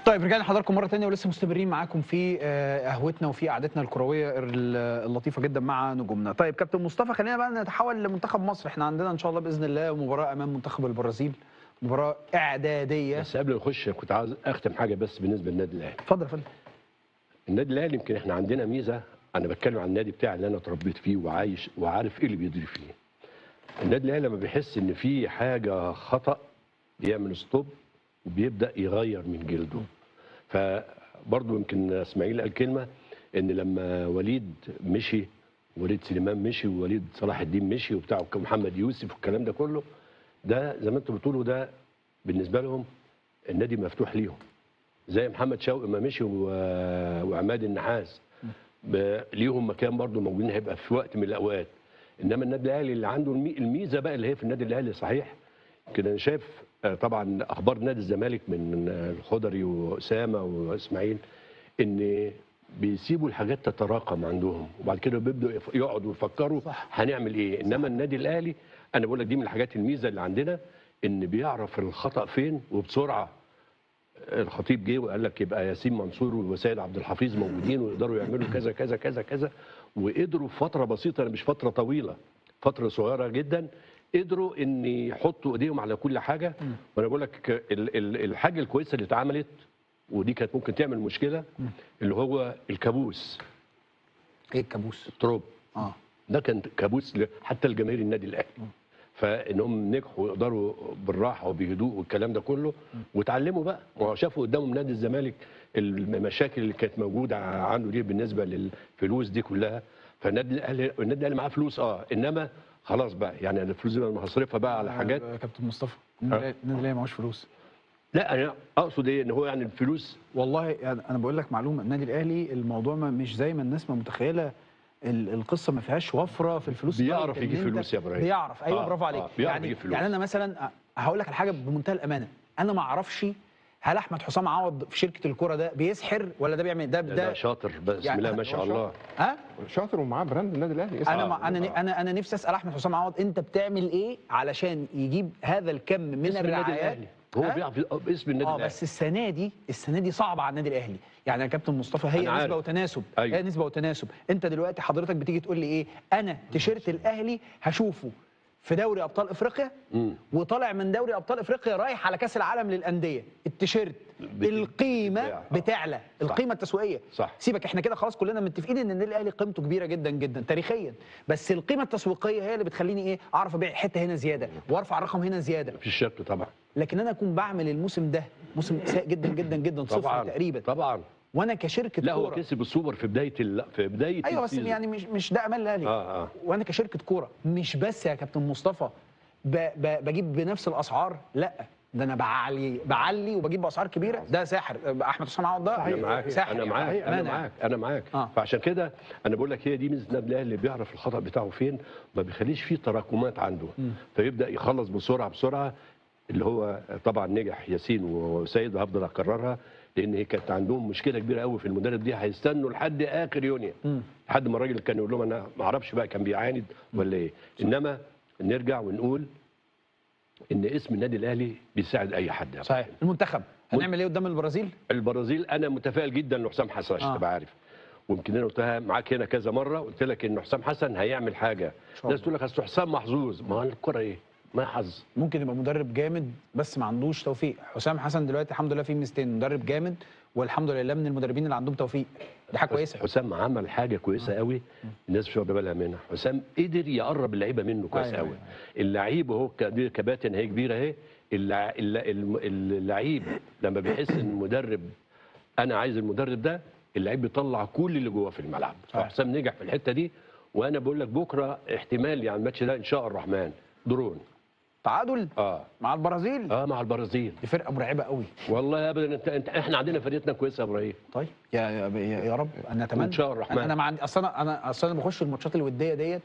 طيب رجعنا لحضراتكم مرة ثانية ولسه مستمرين معاكم في قهوتنا وفي قعدتنا الكروية اللطيفة جدا مع نجومنا. طيب كابتن مصطفى، خلينا بقى نتحول لمنتخب مصر. احنا عندنا ان شاء الله باذن الله مباراة امام منتخب البرازيل، مباراة اعدادية. بس قبل ما نخش كنت عاوز اختم حاجة بس بالنسبة للنادي الاهلي. اتفضل يا فندم. النادي الاهلي يمكن احنا عندنا ميزة، انا بتكلم عن النادي بتاعي اللي انا اتربيت فيه وعايش وعارف ايه اللي بيدري فيه. النادي الاهلي لما بيحس ان في حاجة خطا بيعمل stop وبيبدا يغير من جلده. فبرضه يمكن اسماعيل قال كلمة ان لما وليد مشي، وليد سليمان مشي، ووليد صلاح الدين مشي وبتاع محمد يوسف والكلام ده كله، ده زي ما انتم بتقولوا ده بالنسبة لهم النادي مفتوح ليهم. زي محمد شوقي ما مشي وعماد النحاس ليهم مكان برضه موجودين، هيبقى في وقت من الاوقات. انما النادي الاهلي اللي عنده الميزة بقى اللي هي في النادي الاهلي، صحيح كده انا شايف طبعا اخبار نادي الزمالك من الخضري واسامة واسماعيل ان بيسيبوا الحاجات تتراكم عندهم وبعد كده بيبداوا يقعدوا يفكروا هنعمل ايه. انما النادي الاهلي انا بقول لك دي من الحاجات الميزة اللي عندنا، ان بيعرف الخطا فين وبسرعة. الخطيب جه وقال لك يبقى ياسين منصور وسيد عبد الحفيظ موجودين ويقدروا يعملوا كذا كذا كذا كذا، وقدروا في فترة بسيطة، مش فترة طويلة، فترة صغيرة جدا، قدروا ان يحطوا ايديهم على كل حاجة. وانا بقول لك الحاجة الكويسة اللي اتعملت ودي كانت ممكن تعمل مشكلة، اللي هو الكابوس. ايه الكابوس؟ التروب. ده كان كابوس حتى الجماهير النادي الاهلي. فانهم نجحوا ويقدروا بالراحة وبهدوء والكلام ده كله، واتعلموا بقى، وشافوا قدامهم نادي الزمالك المشاكل اللي كانت موجودة عنده دي بالنسبة للفلوس دي كلها. فالنادي الاهلي، النادي الاهلي معاه فلوس انما خلاص بقى، يعني الفلوس دي انا هصرفها بقى على حاجات. يا كابتن مصطفى، النادي الاهلي معهوش فلوس. لا انا اقصد ايه، ان هو يعني الفلوس، والله يعني انا بقول لك معلومة، النادي الاهلي الموضوع مش زي ما الناس ما متخيله، القصة ما فيهاش وفرة في الفلوس. بيعرف يجيب فلوس يا ابراهيم، بيعرف. ايوه برافو عليك. بيعرف يجيب فلوس. يعني انا مثلا هقول لك على حاجة بمنتهى الامانة، انا ما اعرفش هل احمد حسام عوض في شركة الكورة ده بيسحر ولا ده بيعمل ده ده شاطر، بسم الله ما شاء الله. ها شاطر ومعاه brand النادي الاهلي. انا انا انا نفسي اسال احمد حسام عوض، انت بتعمل ايه علشان يجيب هذا الكم من الرعايات؟ هو بيعرف باسم النادي الاهلي. بس السنة دي صعبة على النادي الاهلي. يعني يا كابتن مصطفى هي نسبه وتناسب. أيوه. هي نسبه وتناسب. انت دلوقتي حضرتك بتيجي تقول لي ايه؟ انا تيشيرت الاهلي هشوفه في دوري ابطال افريقيا، وطالع من دوري ابطال افريقيا رايح على كاس العالم للاندية، التيشيرت القيمة بتعلى، القيمة التسويقية. صح. سيبك، احنا كده خلاص كلنا متفقين ان النادي الاهلي قيمته كبيرة جدا جدا تاريخيا، بس القيمة التسويقية هي اللي بتخليني ايه، اعرف ابيع حتة هنا زيادة وارفع الرقم هنا زيادة. مفيش شك طبعا. لكن انا اكون بعمل الموسم ده موسم سيء جدا جدا جدا، صفر تقريبا. طبعا. وانا كشركة لا هو كسب السوبر في بداية في بداية. ايوه بس يعني مش ده امال الاهلي. وانا كشركة كورة مش بس يا كابتن مصطفى بجيب بنفس الاسعار، لا ده انا بعلي وبجيب باسعار كبيرة. ده ساحر احمد حسام عوض، ده انا معاك ساحر. انا معاك يعني. انا معاك انا معاك. فعشان كده انا بقول لك هي دي ميزة النادي الاهلي، اللي بيعرف الخطا بتاعه فين، ما بيخليش فيه تراكمات عنده. فيبدا يخلص بسرعة بسرعة، اللي هو طبعا نجح ياسين وسيد، وهفضل اكررها لان هي كانت عندهم مشكلة كبيرة قوي في المدرب دي، هيستنوا لحد اخر يونيو لحد ما الراجل كان يقول لهم انا ما اعرفش بقى كان بيعاند ولا ايه. انما نرجع ونقول ان اسم النادي الاهلي بيساعد اي حد. صحيح. المنتخب هنعمل ايه قدام البرازيل؟ البرازيل انا متفائل جدا لحسام حسن عشان تبقى عارف، ويمكن انا قلتها معاك هنا كذا مرة، قلت لك ان حسام حسن هيعمل حاجة. الناس تقول لك اصل حسام محظوظ، ما هو الكره ايه؟ ما حظ. ممكن يبقى مدرب جامد بس ما عندوش توفيق. حسام حسن دلوقتي الحمد لله فيه ميزتين، مدرب جامد والحمد لله من المدربين اللي عندهم توفيق، دي حاجة كويسة. حسام عمل حاجة كويسة قوي الناس مش واخده بالها منها. حسام قدر يقرب اللعيبة منه كويس قوي. اللعيب اهو دي كباتن اهي كبيرة اهي، اللعيب لما بيحس ان المدرب انا عايز المدرب ده، اللعيب بيطلع كل اللي جواه في الملعب. فحسام نجح في الحتة دي، وانا بقول لك بكره احتمال يعني الماتش ده ان شاء الرحمن درون تعادل مع البرازيل. مع البرازيل دي فرقه مرعبة قوي والله ابدا. انت احنا عندنا فرقتنا كويسة يا ابراهيم. طيب يا يا رب انا اتمنى ان شاء الرحمن. انا ما عندي اصلا، انا اصلا بخش الماتشات الودية ديت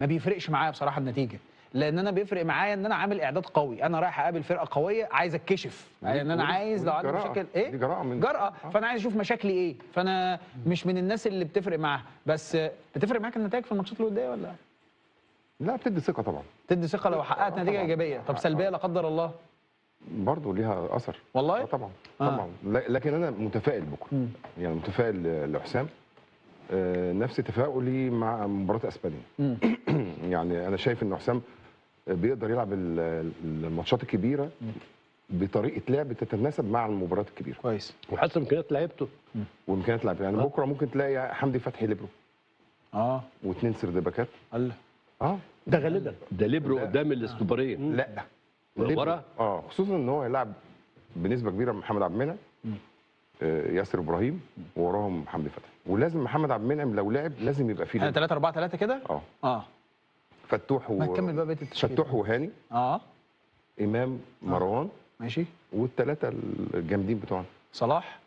ما بيفرقش معايا بصراحة النتيجة، لان انا بيفرق معايا ان انا عامل اعداد قوي، انا رايح اقابل فرقه قوية عايز اتكشف، يعني ان انا عايز لو عندي مشاكل ايه دي جرأة من جرأة. فانا عايز اشوف مشاكلي ايه، فانا مش من الناس اللي بتفرق معاها. بس بتفرق معاك النتائج في الماتشات الودية ولا لا؟ بتدي ثقة طبعا، تدي ثقة لو حققت نتيجة ايجابية. طب سلبية لا قدر الله؟ برضه ليها اثر والله. طبعا طبعا. لكن انا متفائل بكره، يعني متفائل لحسام، نفس تفاؤلي مع مباراة اسبانيا. يعني انا شايف ان حسام بيقدر يلعب الماتشات الكبيرة بطريقة لعب تتناسب مع المباريات الكبيرة. كويس. وحسب امكانيات لعيبته. وامكانيات لعيبته، يعني بكره ممكن تلاقي حمدي فتحي ليبرو. واثنين سردباكات. الله. ده غالبا ده ليبرو قدام الاستوبرين. لا ورا. خصوصا ان هو هيلعب بنسبة كبيرة محمد عبد المنعم، ياسر ابراهيم، ووراهم حمدي فتحي. ولازم محمد عبد المنعم لو لعب لازم يبقى فيه 3-4-3 كده. فتوح ما تكمل بقى بقية التشكيل. فتوح وهاني، امام، مروان، ماشي، والثلاثة الجامدين بتوعنا صلاح،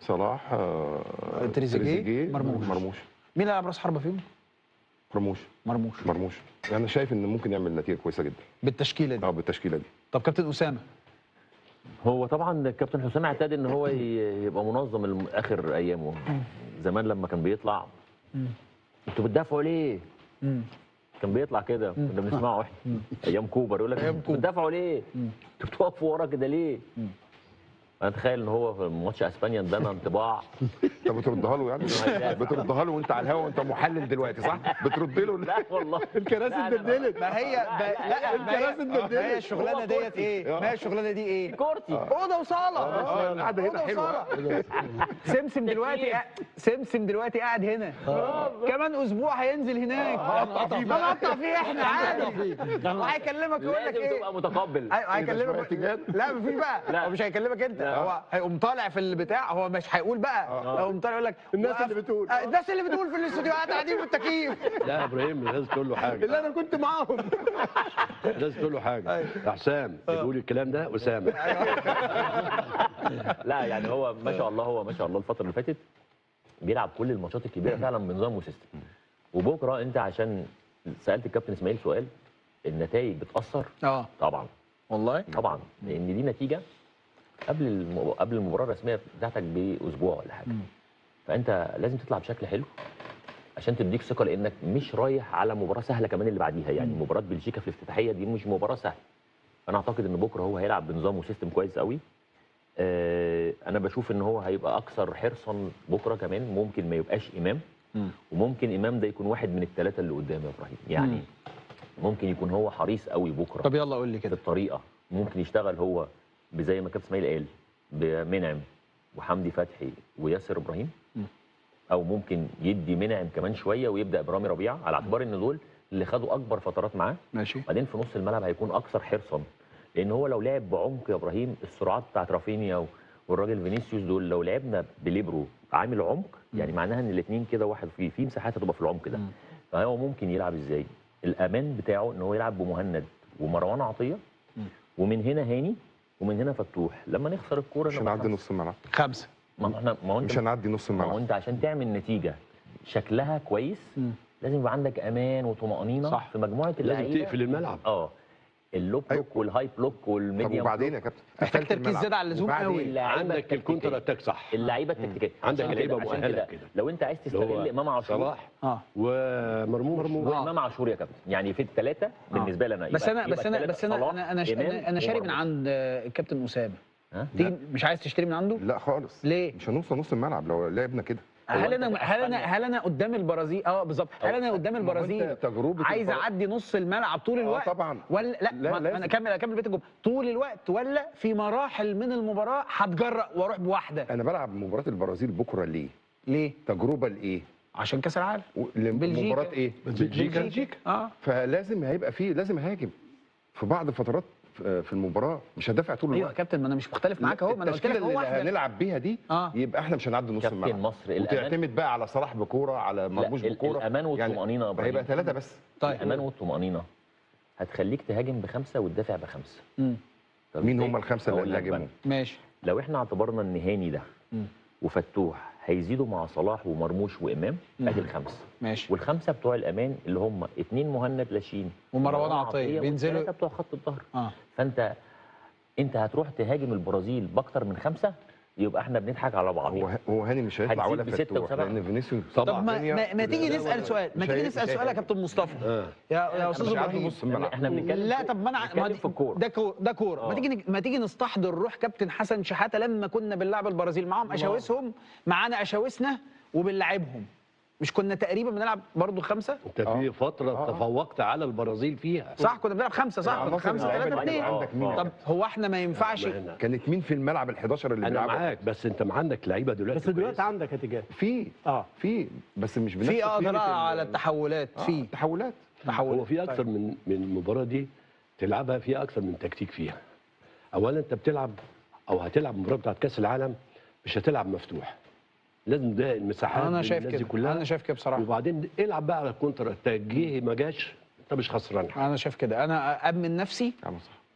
تريزيجيه، مرموش. مين اللي لعب راس حربه فيهم؟ مرموش. انا شايف ان ممكن يعمل نتيجة كويسة جدا بالتشكيله دي. بالتشكيله دي. طب كابتن اسامة، هو طبعا الكابتن حسام اعتاد ان هو يبقى منظم اخر ايامه. زمان لما كان بيطلع انتوا بتدافعوا ليه؟ كان بيطلع كده، كنا بنسمعه احنا ايام كوبر، يقول لك انتوا بتدافعوا ليه؟ انتوا بتقفوا ورا كده ليه؟ انا اتخيل ان هو في ماتش اسبانيا ادانا انطباع. انت بتردها له يعني؟ بتردها له وانت على الهوا وانت محلل دلوقتي صح؟ بترد له؟ لا والله الكراسي اتبدلت. ما هي لا الكراسي اتبدلت. ما هي الشغلانة ديت ايه؟ ما هي الشغلانة دي ايه؟ كورتي، اوضة وصاله. القعدة هنا حلوة. سمسم دلوقتي، سمسم دلوقتي قاعد هنا، كمان اسبوع هينزل هناك، هنقطع فيه احنا عادي. وهيكلمك يقول لك ايه؟ لازم تبقى متقبل. ايوه هيكلمك. لا مفيش بقى، هو مش هيكلمك انت، هو هيقوم طالع في البتاع، هو مش هيقول بقى، هيقوم طالع يقول لك الناس اللي بتقول، الناس اللي بتقول في الاستوديوهات قاعدين في التكييف. لا يا ابراهيم لازم تقول له حاجة، اللي انا كنت معاهم. لازم تقول له حاجة يا حسام، بيقول الكلام ده اسامة. لا يعني هو ما شاء الله، هو ما شاء الله الفترة اللي فاتت بيلعب كل الماتشات الكبيرة فعلا بنظام و system. وبكره انت عشان سالت الكابتن اسماعيل سؤال، النتائج بتاثر؟ طبعا والله طبعا، لان دي نتيجة قبل المباراة الرسمية بتاعتك باسبوع ولا حاجة. فانت لازم تطلع بشكل حلو عشان تديك ثقة، لانك مش رايح على مباراة سهلة كمان اللي بعديها. يعني مباراة بلجيكا في الافتتاحيه دي مش مباراة سهلة. انا اعتقد ان بكره هو هيلعب بنظام و system كويس قوي. انا بشوف ان هو هيبقى اكثر حرصا بكره كمان. ممكن ما يبقاش امام، وممكن امام ده يكون واحد من الثلاثة اللي قدام يا ابراهيم. يعني ممكن يكون هو حريص قوي بكره. طب يلا قول لي كده في الطريقة، ممكن يشتغل هو زي ما كابتن اسماعيل قال بمنعم وحمدي فتحي وياسر ابراهيم، او ممكن يدي منعم كمان شوية ويبدا برامي ربيعة، على اعتبار ان دول اللي خدوا اكبر فترات معاه. ماشي. بعدين في نص الملعب هيكون اكثر حرصا، لان هو لو لعب بعمق يا ابراهيم السرعات بتاعت رافينيا والراجل فينيسيوس دول، لو لعبنا بليبرو عامل عمق، يعني معناها ان الاثنين كده واحد في مساحات هتبقى في العمق ده. فهو ممكن يلعب ازاي؟ الامان بتاعه ان هو يلعب بمهند ومروان عطية، ومن هنا هاني، ومن هنا فتوح. لما نخسر الكورة مش هنعدي نص الملعب. 5. ما هو انت مش هنعدي نص الملعب. ما هو انت عشان تعمل نتيجة شكلها كويس لازم يبقى عندك امان وطمانينة. صح. في مجموعة اللعيبة لازم تقفل الملعب. ال low block وال high block وال medium. طب وبعدين يا كابتن محتاج تركيز زيادة على اللزوم قوي. عندك ال counter attack صح، اللعيبة التكتيكيه عندك لعيبة مؤهلة كده. لو انت عايز تستغل امام عاشور صلاح ومرموش وامام عاشور يا كابتن، يعني في الثلاثة بالنسبة لنا. بس انا بس انا بس انا انا انا شاري من عند الكابتن اسامة. مش عايز تشتري من عنده؟ لا خالص. ليه؟ مش هنوصل نص الملعب لو لعبنا كده. هل انا قدام البرازيل؟ بالظبط. هل انا قدام البرازيل عايز اعدي نص الملعب طول الوقت؟ طبعا. ولا لا، انا اكمل بيت الجملة طول الوقت، ولا في مراحل من المباراة هتجرأ واروح بواحدة؟ انا بلعب مباراة البرازيل بكره ليه؟ ليه؟ تجربه لايه؟ عشان كاس العالم. مباراة ايه؟ بلجيكا. فلازم هيبقى فيه، لازم هاجم في بعض الفترات في المباراة، مش هدافع طول الوقت. ايوه يا كابتن، ما انا مش مختلف معاك اهو، ما انا قلت لك هو اللي هنلعب بيها دي يبقى احنا مش هنعدي نص الملعب. كابتن مصر وتعتمد بقى على صلاح بكوره، على مرموش بكوره. الامان والطمانينة يعني هيبقى 3 بس. طيب الامان والطمانينة هتخليك تهاجم ب5 وتدافع ب5. مين هم ال5 اللي هنهاجمهم؟ ماشي. لو احنا اعتبرنا ان هاني ده وفتوح هيزيدوا مع صلاح ومرموش وامام، ادي ال5. ماشي. وال5 بتوع الامان اللي هم 2 مهند لاشين ومروان عطية بينزلوا، 3 بتوع خط الظهر. فانت هتروح تهاجم البرازيل باكتر من 5؟ يبقى احنا بنضحك على بعض. هو هاني مش هيطلع ولا فتوح لان فينيسيوس. طب ما تيجي نسال سؤال، ما تيجي نسال سؤال يا كابتن مصطفى يا استاذ ابراهيم. احنا بنتكلم، لا طب ما انا في الكورة، ده كورة. ما تيجي نستحضر روح كابتن حسن شحاته لما كنا بنلعب البرازيل معاهم اشاوسهم، معانا اشاوسنا وبنلعبهم، مش كنا تقريبا بنلعب برضه 5؟ انت في فترة تفوقت على البرازيل فيها، صح؟ كنا بنلعب 5 صح؟ 5 3 2. طب هو احنا ما ينفعش كانت مين في الملعب ال11 اللي بيلعبوا؟ انا معاك، بس انت ما عندك لعيبة دلوقتي، بس دلوقتي عندك اتجاه في في بس مش بنفس في قدره على التحولات، في تحولات. هو في اكثر من المباراة دي تلعبها، في اكثر من تكتيك فيها. اولا انت بتلعب او هتلعب المباراة بتاعت كاس العالم، مش هتلعب مفتوح، لازم ده المساحات. انا شايف كده، انا شايف كده بصراحة. وبعدين العب بقى على ال counter attack، جه ما جاش انت مش خسران حاجة. انا شايف كده، انا أأمن نفسي، صح،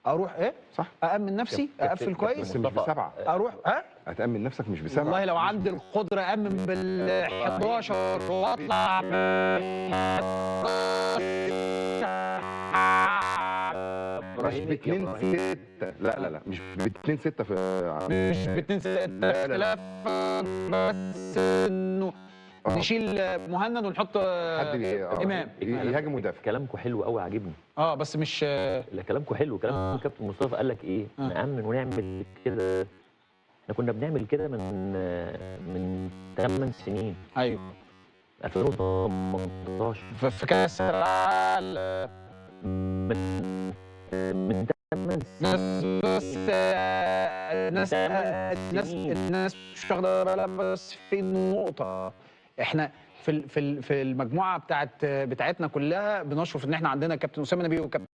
اروح ايه؟ صح، أأمن نفسي، اقفل كويس، بس مش ب7. اروح ها؟ هتأمن نفسك مش ب7. والله لو عندي القدرة أأمن بال11 واطلع مش ب2-6. لا لا لا مش ب2-6 في، مش ب2-6 اختلاف، بس انه نشيل مهند ونحط حد امام يهاجم ويدافع. كلامكم حلو قوي، عاجبني. بس مش لا كلامكم حلو. كلام كابتن مصطفى قال لك ايه؟ نأمن ونعمل كده. احنا كنا بنعمل كده من 8 سنين. ايوه 2018 في كاس العالم من 8 سنين. بس الناس مش واخده بالها، بس في نقطة، احنا في في المجموعة بتاعتنا كلها بنشرف ان احنا عندنا كابتن اسامة نبيه وكابتن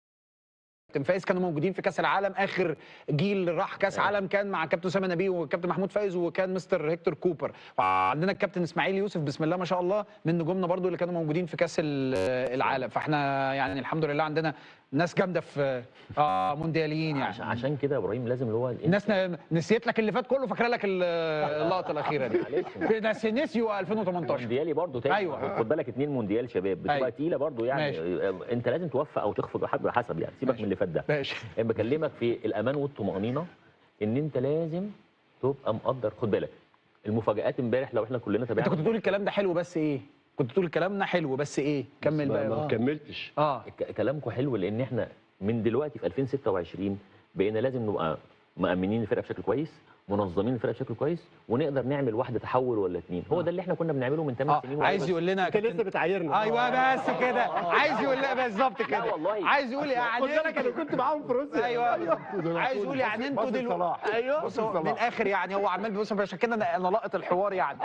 فايز كانوا موجودين في كاس العالم. اخر جيل راح كاس عالم كان مع كابتن اسامة نبيه وكابتن محمود فايز وكان مستر هيكتور كوبر. وعندنا الكابتن اسماعيل يوسف بسم الله ما شاء الله من نجومنا برضو اللي كانوا موجودين في كاس العالم. فاحنا يعني الحمد لله عندنا ناس جامدة في موندياليين يعني. عشان كده يا ابراهيم لازم اللي هو الناس نسيت لك اللي فات كله، فاكره لك اللقطة الاخيرة دي. في ناس نسيوا 2018 مونديالي برضو تاني. ايوه خد بالك 2 مونديال شباب بتبقى أيوة. تقيلة برضو يعني. ماشي. انت لازم توفق او تخفق حسب يعني، سيبك من اللي فات ده. ماشي. انا بكلمك في الامان والطمانينة، ان انت لازم تبقى مقدر. خد بالك المفاجآت امبارح لو احنا كلنا تابعنا. انت كنت بتقول الكلام ده حلو بس ايه؟ كنت تقول كلامنا حلو بس ايه؟ كمل بقى. ما كملتش. كلامكم حلو، لان احنا من دلوقتي في 2026 بقينا لازم نبقى مأمنين الفرقة بشكل كويس، منظمين الفرقة بشكل كويس، ونقدر نعمل واحدة تحول ولا 2. هو ده اللي احنا كنا بنعمله من 8 سنين. عايز يقول لنا انت لسه بتعايرنا. ايوه بس كده، عايز يقول لنا بالظبط كده. والله عايز يقول يعني خد بالك انا كنت معاهم في روسيا. ايوه عايز يقول يعني انتوا دلوقتي. ايوه بص من الاخر يعني، هو عمال بيبص عشان كده انا لقط الحوار يعني.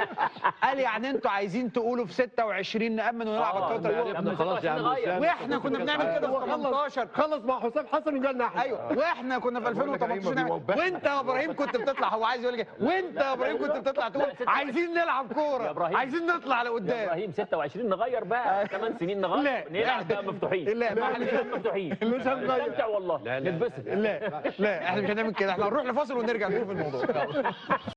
قال يعني انتوا عايزين تقولوا في 26 نأمن ونلعب ال counter. خلاص يا عم، واحنا كنا بنعمل كده في 18. خلص مع حسام حسن وجالنا احنا. ايوه واحنا كنا في 2018. وانت يا ابراهيم كنت بتطلع، هو عايز يقول لك وانت يا ابراهيم كنت بتطلع تقول عايزين نلعب كورة، عايزين نطلع لقدام. يا ابراهيم 26 نغير بقى، 8 سنين نغير، نلعب بقى مفتوحين. لا مفتوحين مش هنغير، نستمتع والله، نتبسط. لا لا احنا مش هنعمل كده، احنا هنروح لفاصل ونرجع نشوف الموضوع.